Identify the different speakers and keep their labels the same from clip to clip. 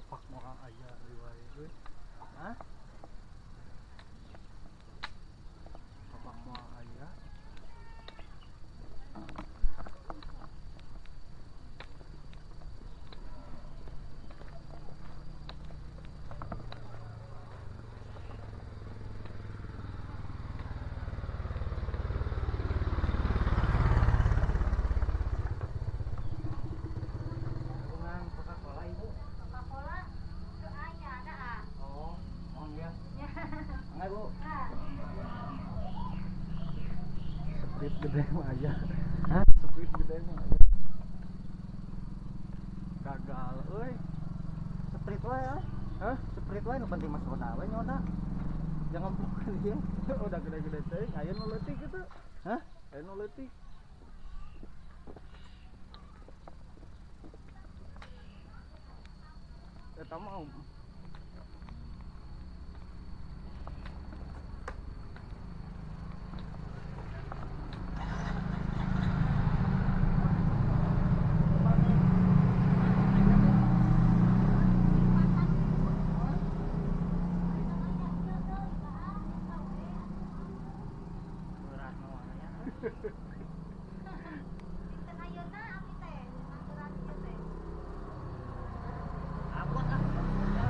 Speaker 1: Papak moal aya riway euy.
Speaker 2: Hah?
Speaker 1: Papak moal aya.
Speaker 2: Coca-Cola ibu.
Speaker 3: Coca-Cola ke aya ada ah.
Speaker 2: Oh, mohon ya. Enggak, Bu.
Speaker 1: Sprite gede mah aya.
Speaker 2: Hah?
Speaker 1: Sprite gede mah aya. Gagal euy.
Speaker 2: Sprite wae ah.
Speaker 1: Hah?
Speaker 2: Sprite wae nu penting mah soda we nyoda. Jangan bukan dia.
Speaker 1: Udah gede-gede teuing aya nu leutik kitu.
Speaker 2: Hah?
Speaker 1: Aya nu leutik. Eta mah
Speaker 2: Berat mah ya.
Speaker 3: Dinten ayeuna abi teh aturan ieu teh.
Speaker 2: Abot ah.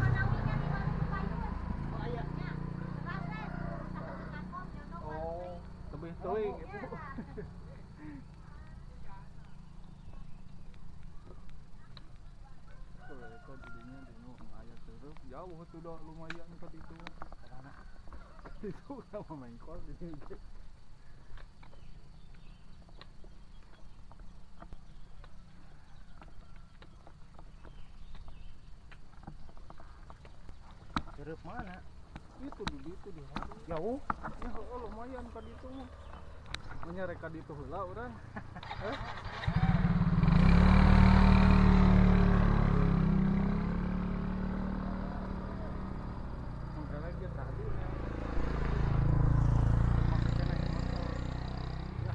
Speaker 3: Manawinya di warung payun.
Speaker 2: Oh aya.
Speaker 3: Nya, teras teh saketik angkot nyondong warung
Speaker 1: oh, lebih teuing
Speaker 3: teh.
Speaker 1: ibu.
Speaker 3: Nya.
Speaker 1: Tuh, eta jadinya di nu aya terus jauh tuh dah lumayan ka ditu.
Speaker 2: Kemana?
Speaker 1: Itu sama mengkol di sini.
Speaker 2: Jeruk mana?
Speaker 1: Itu di ditu di hari.
Speaker 2: Jauh.
Speaker 1: Ya heueuh lumayan ka ditu mah. Mun ka ditu heula urang. Heh. Mangkana ge tadi nya. Make keneh motor.
Speaker 2: Ya.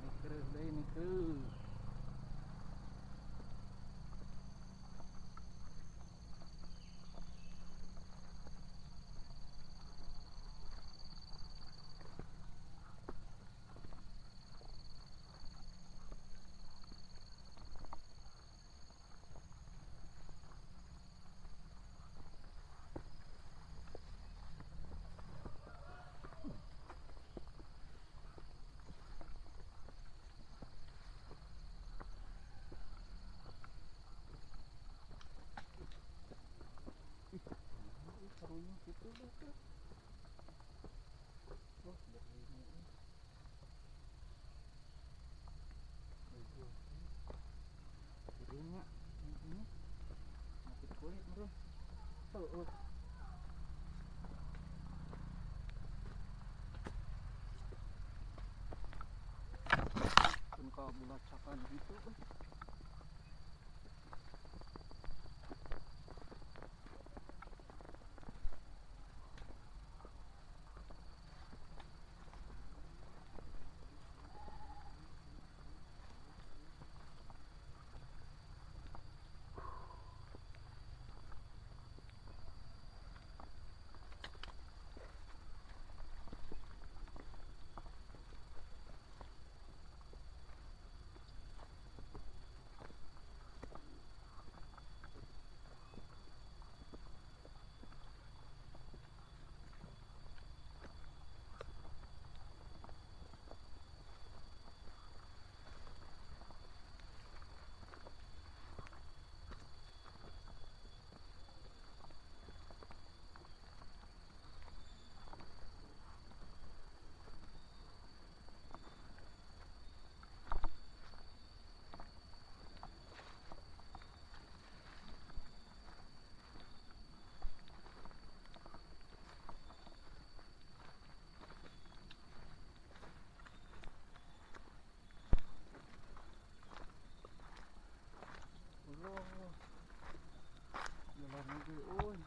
Speaker 2: Nikreuh deui nikreuh.
Speaker 1: Ih, karunya kitu dah teh. Wah, beureum euy. Beureum.
Speaker 2: Beureumnya. Heeh. Sakit kulit meureun.
Speaker 1: Heueuh. Pun ka bulacakan gitu euy. Allah. Jalan lagi euy.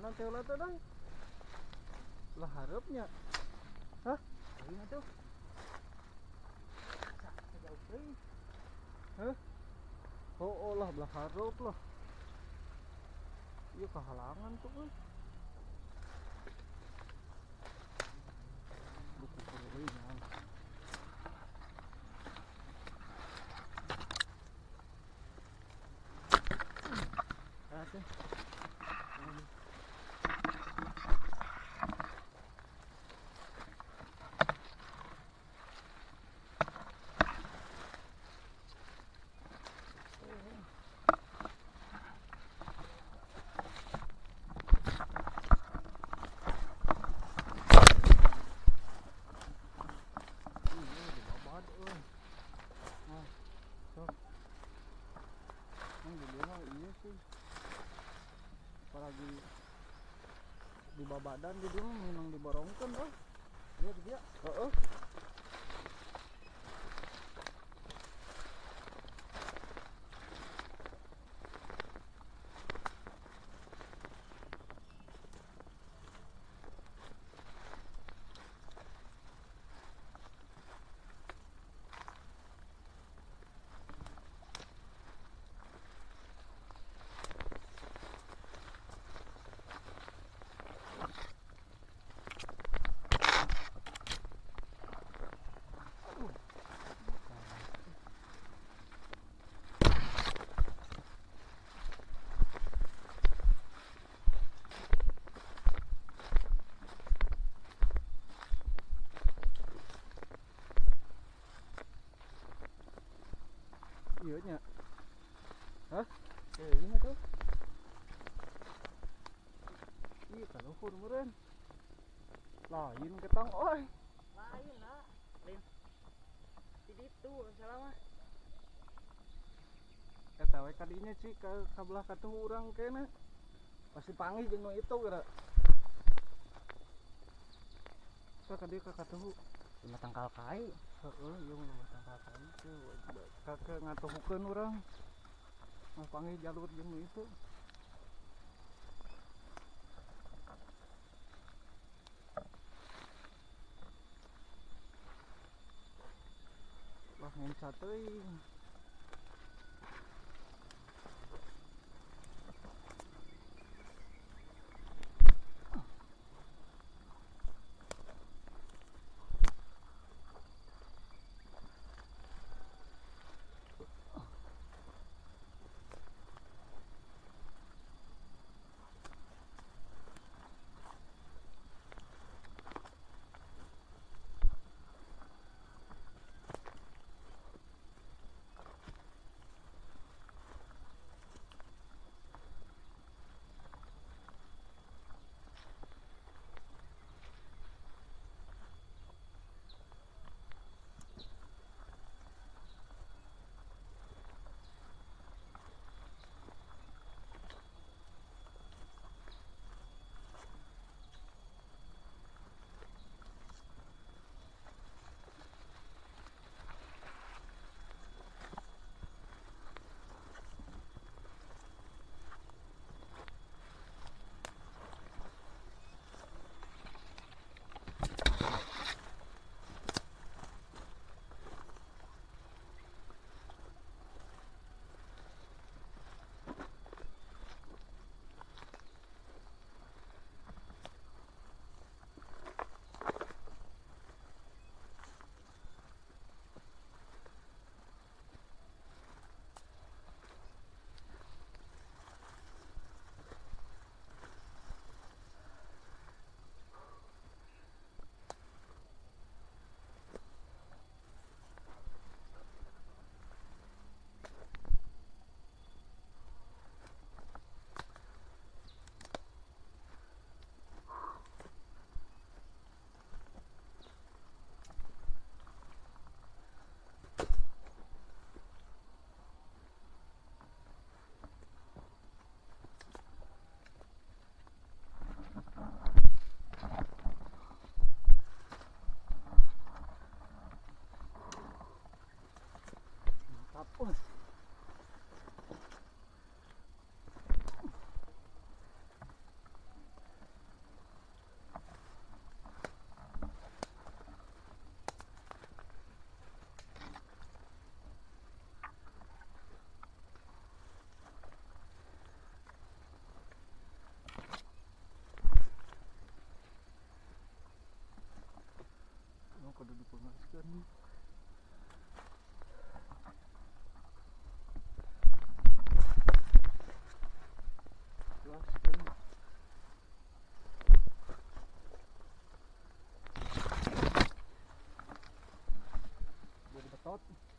Speaker 1: Kanan teh heula teh dai. Lah hareupnya. Hah?
Speaker 2: Ayeuna tuh. Jauh teuing.
Speaker 1: Hah? Oh, lah belah hareup lah. Ieu kahalangan tuh euy. Buku euy nyaman.
Speaker 2: Atuh.
Speaker 1: Apalagi di babadan di dia memang diborongkeun euy.
Speaker 2: Iya dia.
Speaker 1: Heeh. Iya nya. Hah?
Speaker 2: Iya tuh.
Speaker 1: Iya kaluhur meureun. Lain ketang euy.
Speaker 2: Lain lah. Lain. Di ditu salah mah.
Speaker 1: Eta we kadinya cik ka belah katuh urang kena. Pasti panggih jeung nu itu geura. Ka ka dieu ka katuh.
Speaker 2: Lima tangkal kai.
Speaker 1: Heeh, ieu mah tangkal kai teh ka ngatuhukeun urang. Mah panggih jalur jeung nu itu. Wah, ngenca teuing.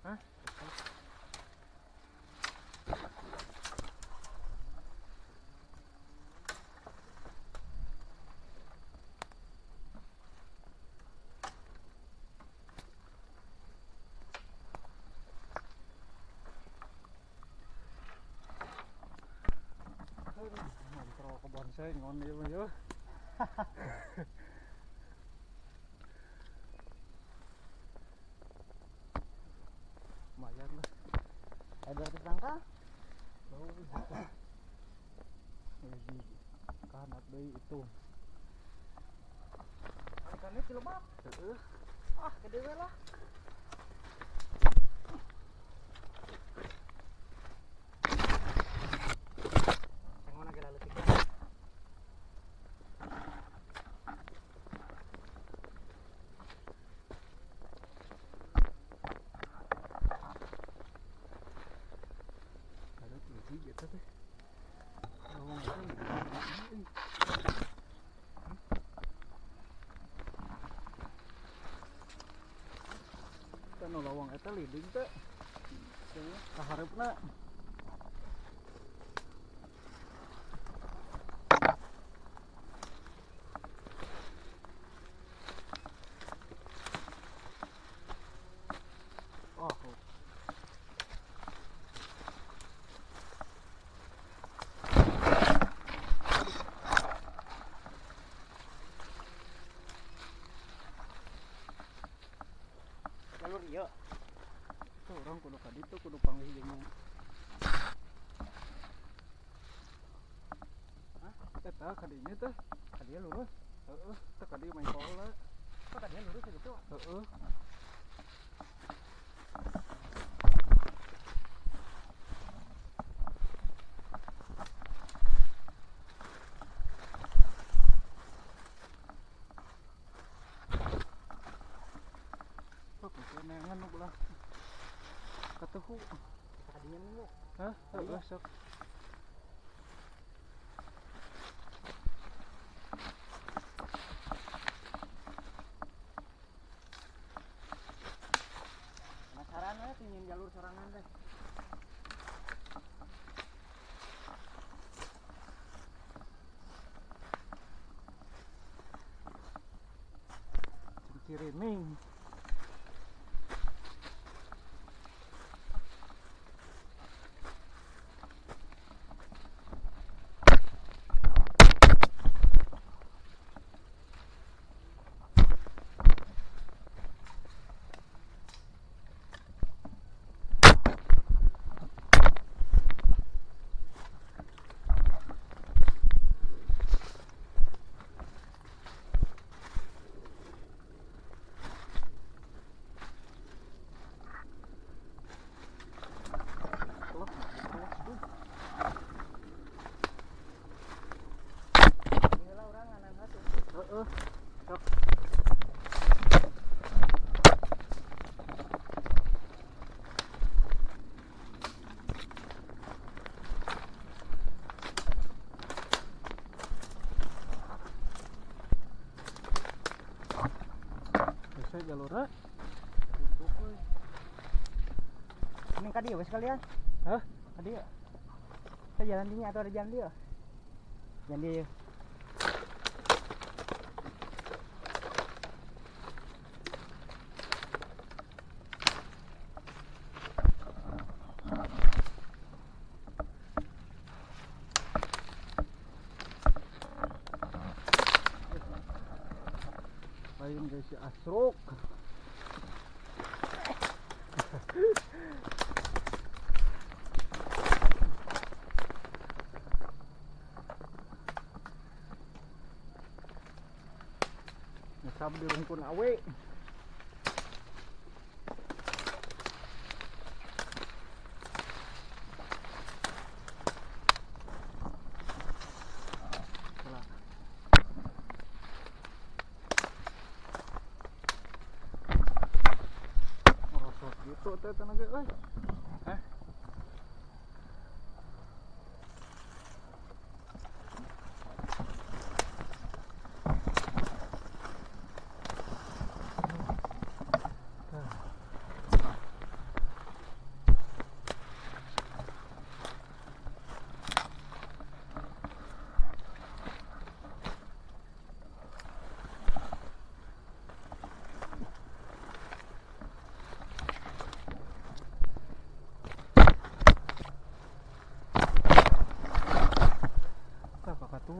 Speaker 1: Hah? Ngobrol kebon sengon ieu mah yeuh. Lumayan lah.
Speaker 2: Ada 200 rangka?
Speaker 1: Oh, lagi kahanap deui itu.
Speaker 2: Ikannya cilebak.
Speaker 1: Heeh.
Speaker 2: Ah, gede we lah. Sengon agak leutik.
Speaker 1: Ada hiji eta teh. Ngomong teh nu lawang eta liding teh. Ka hareupna. Oh.
Speaker 2: Jalur ieu.
Speaker 1: Itu orang kudu ka ditu kudu panggih jeung. Hah? Eta ka dinya teh.
Speaker 2: Ka dieu lurus.
Speaker 1: Heeh, teh ka dieu main bola.
Speaker 2: Kok ka dieu lurus gitu?
Speaker 1: Heeh. Kok neangan nu belah katuhu.
Speaker 2: Ka dieu nya.
Speaker 1: Hah? Heeh, sok.
Speaker 2: Penasaran we tingin jalur sorangan teh.
Speaker 1: Cirining. Heeh. Sok. Bisa jalurna. Tutup euy.
Speaker 2: Ini ka dieu we sekalian.
Speaker 1: Hah?
Speaker 2: Ka dieu. Kita jalan dinya atau ada jalan dieu? Jalan dieu.
Speaker 1: Lain guys si Asruk. Nyesab di rungkun awe. Gitu teh tenaga euy. Hah?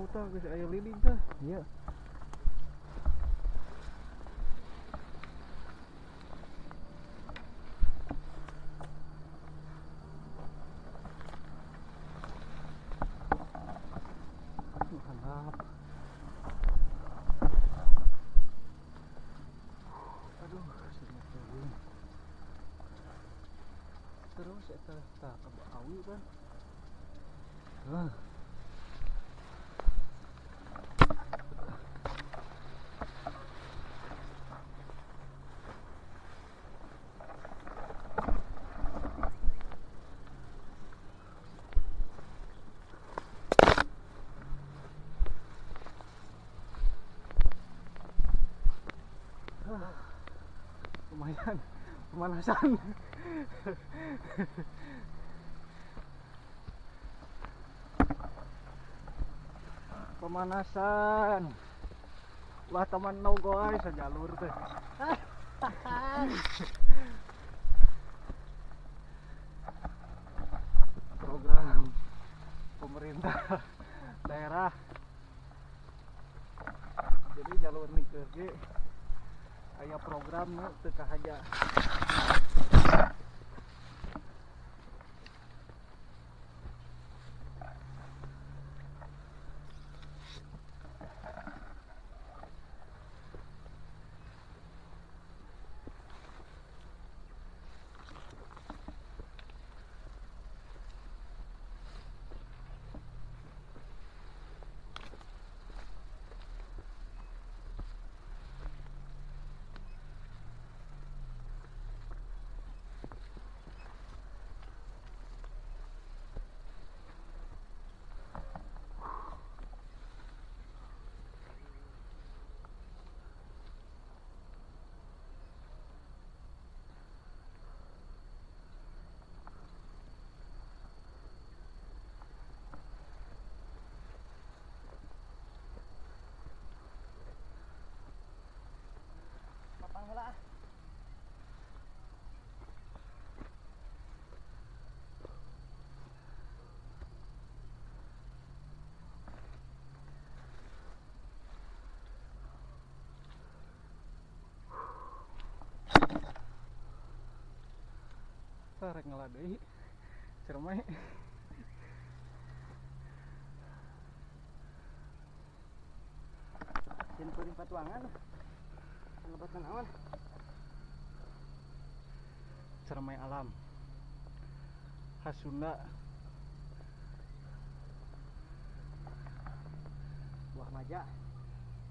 Speaker 1: Tah geus aya lilin tah.
Speaker 2: Iya.
Speaker 1: Mantap. Aduh, sini teuing. Terus eta tah ka awi kan. Hah. Lumayan pemanasan. Pemanasan. Wah, teman no guys, jalur teh. Program pemerintah daerah. Jadi jalur nikah ge aya program nu teu kahaja. Rek ngalah deui cermai.
Speaker 2: Jeung kuring patuangan ngebatan awan.
Speaker 1: Cermai alam khas Sunda.
Speaker 2: Buah maja,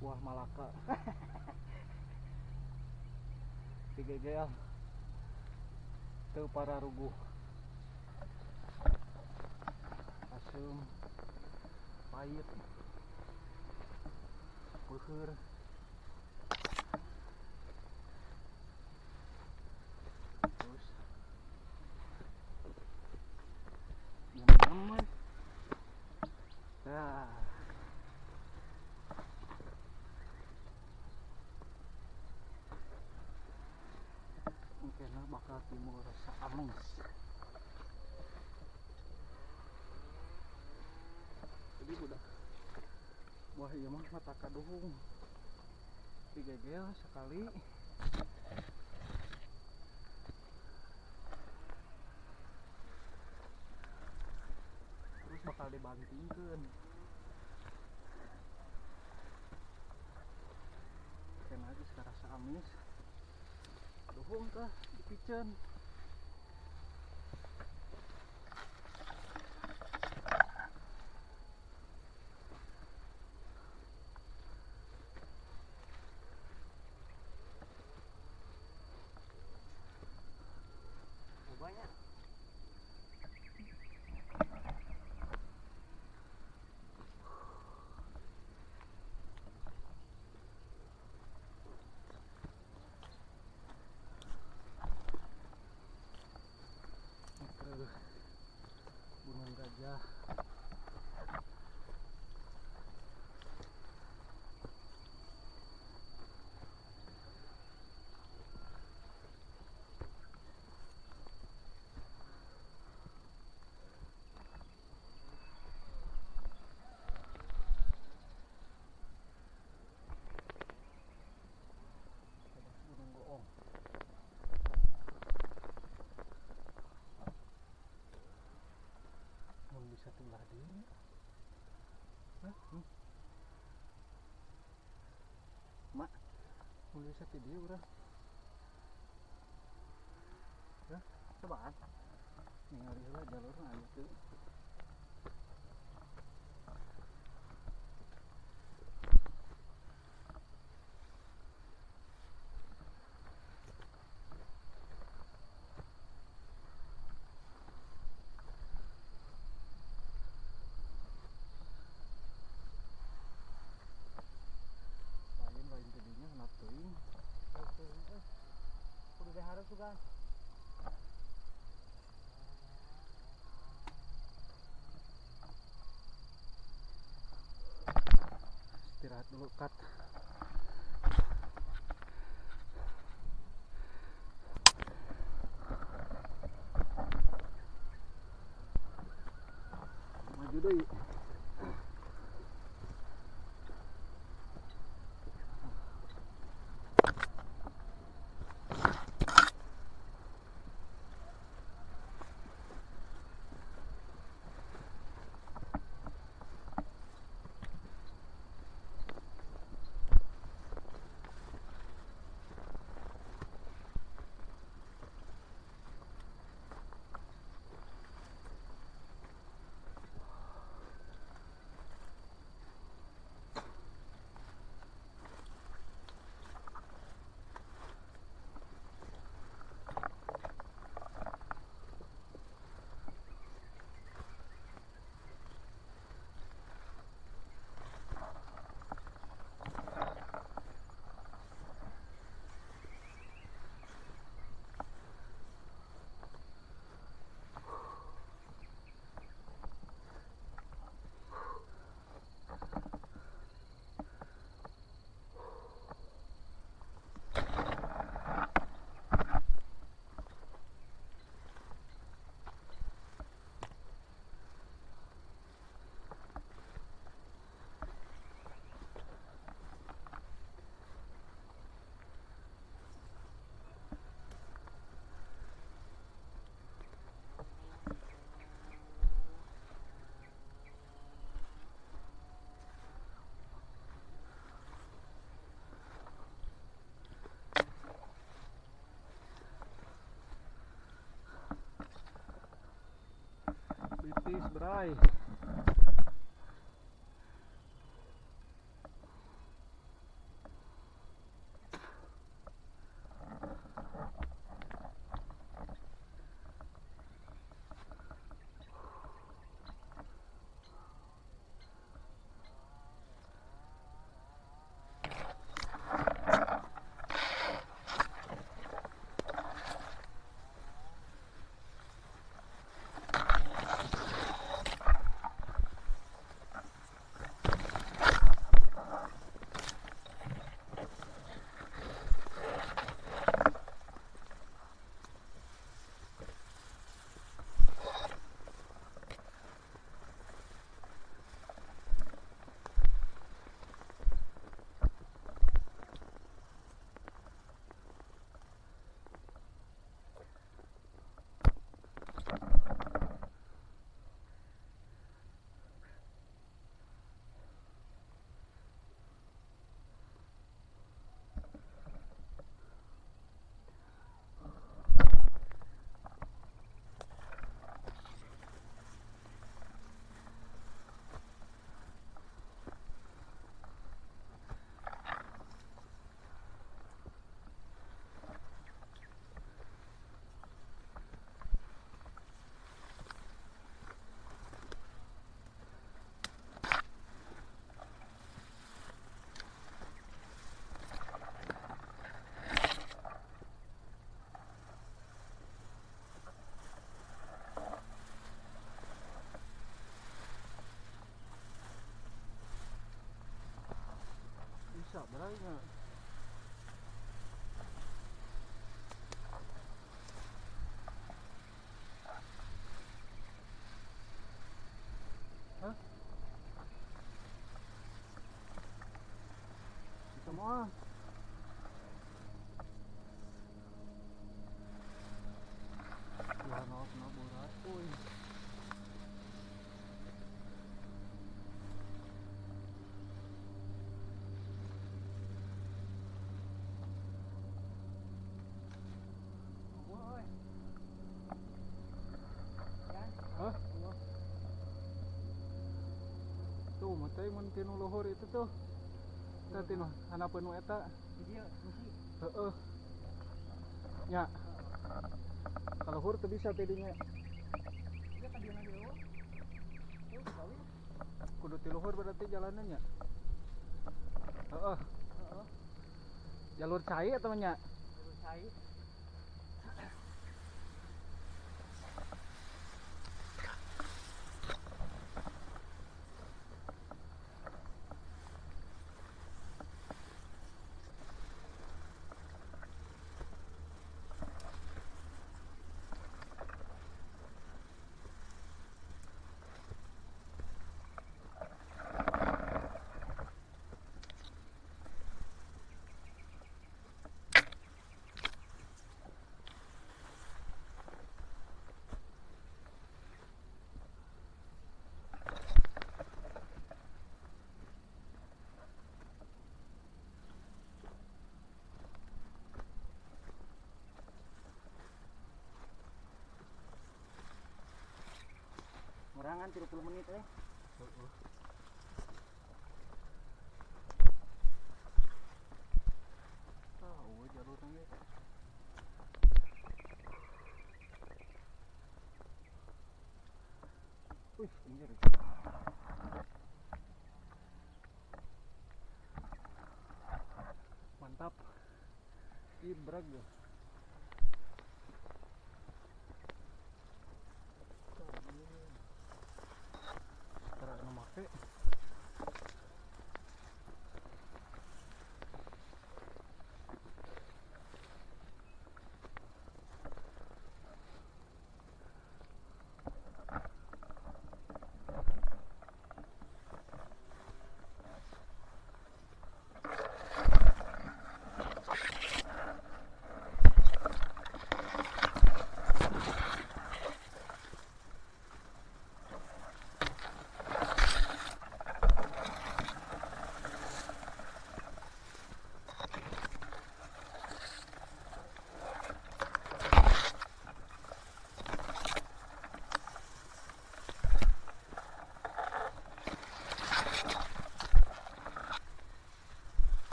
Speaker 1: buah Malaka. Digegel teu pararuguh. Asem, pahit, peuheur. Terus nyaman. Nah. Mungkin bakal timbul rasa amis. Jadi udah, wah iya mah mata kaduhung digegel sekali. Terus bakal dibantingkeun. Kena geus karasa amis. Kaduhung tah dipiceun.
Speaker 2: Banyak.
Speaker 1: Gunung Gajah. Mun bisa ti dieu urang. Ya,
Speaker 2: Cobaan.
Speaker 1: Ningali heula jalurna aya teu. Lain ti dinya handap teuing.
Speaker 2: Kudu teh harus juga.
Speaker 1: Istirahat dulu, cut. Maju deui. Tipis, bray. Bisa bray nggak? Hah? Bisa mau? Ya, maaf, maaf, berat, uy. Cai mun tinu luhur itu tuh. Tah tinu handapeun nu eta.
Speaker 2: Di dieu misi.
Speaker 1: Heeh. Nya. Ka luhur teu bisa ti dinya.
Speaker 2: Ieu ka dieu na dieu. Tuh, gawe.
Speaker 1: Kudu ti luhur berarti jalannya nya. Heeh.
Speaker 2: Heeh.
Speaker 1: Jalur cai atau nya?
Speaker 2: Jalur cai. Ngurangan 30 menit eh.
Speaker 1: Heeh. Tahu jalurnya. Wih, anjir. Mantap. Ibrag ya.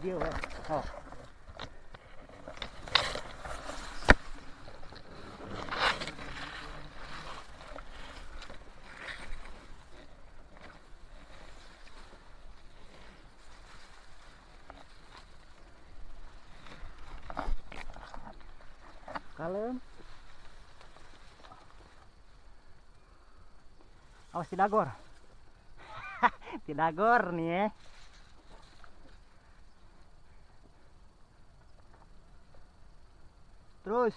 Speaker 2: Di dieu we. Oh. Kalem. Awas tidagor. Tidagor nih ya. Terus.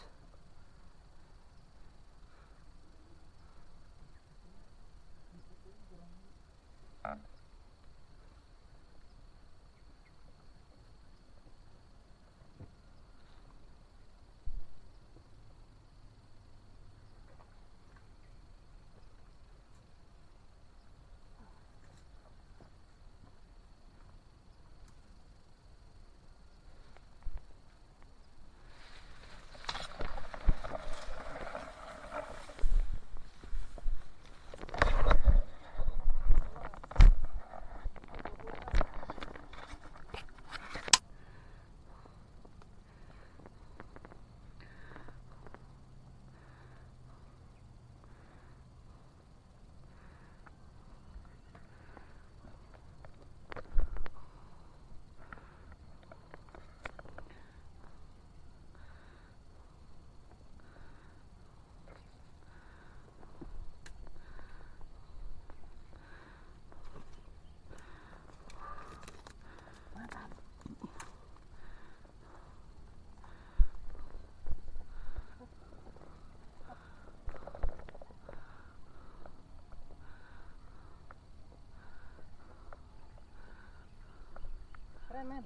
Speaker 2: Keren, men.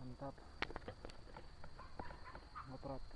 Speaker 1: Mantap. Ngoprot.